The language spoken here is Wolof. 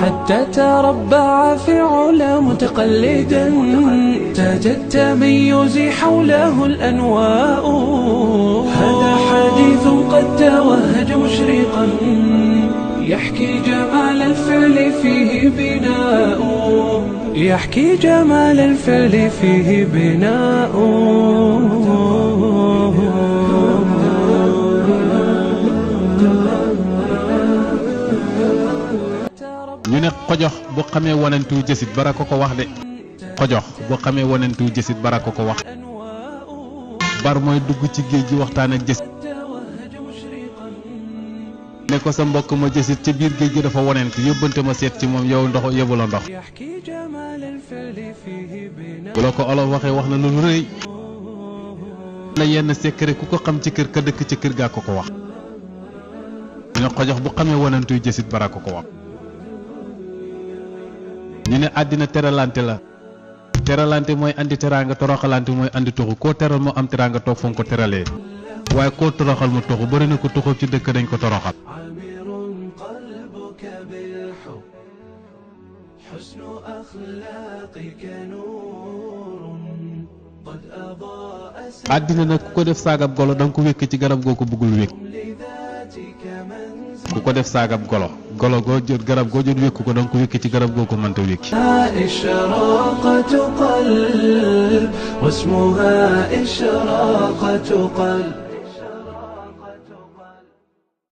حتى تربع في علا متقلدا، تاج التميز حوله الأنواء. هذا حديث قد توهج مشرقا، يحكي جمال الفعل فيه بناء، يحكي جمال الفعل فيه بناء. ñu ne xojox bu xamee wonentu jësit bara ko wax de, xojox bu xamee wonentu jësit bara ko wax. bar mooy dugg ci géej gi waxtaan ak jësit ne ko sa mbokk ma jësit ci biir géej gi dafa wonent yóbbante ma seet ci moom yow ndox yóbbu la ndox. bu la ko olof waxee wax na lu rëy la, yenn secret ku ko xam ci kër ka dëkk ci kër gaa ko wax. ñu ne xojox bu xamee wonentu jësit bara ko wax. ñu ne àddina teralante la, teralante mooy andi teraanga, toroxalante mooy andi toxu. koo teral moo am teraanga toog fa nga ko teralee, waaye koo toroxal mu toxu. bëri na ko toxu ci dëkk dañ ko toroxal. àddina nag ku ko def saagab golo danga ko wékk ci garab goo ko bëggul wékk. ku ko def saagab golo, golo goo jot garab goo jot wékk ko danga ko wékk ci garab goo ko mënta wékki. إشراقة قلب واسمها إشراقة قلب.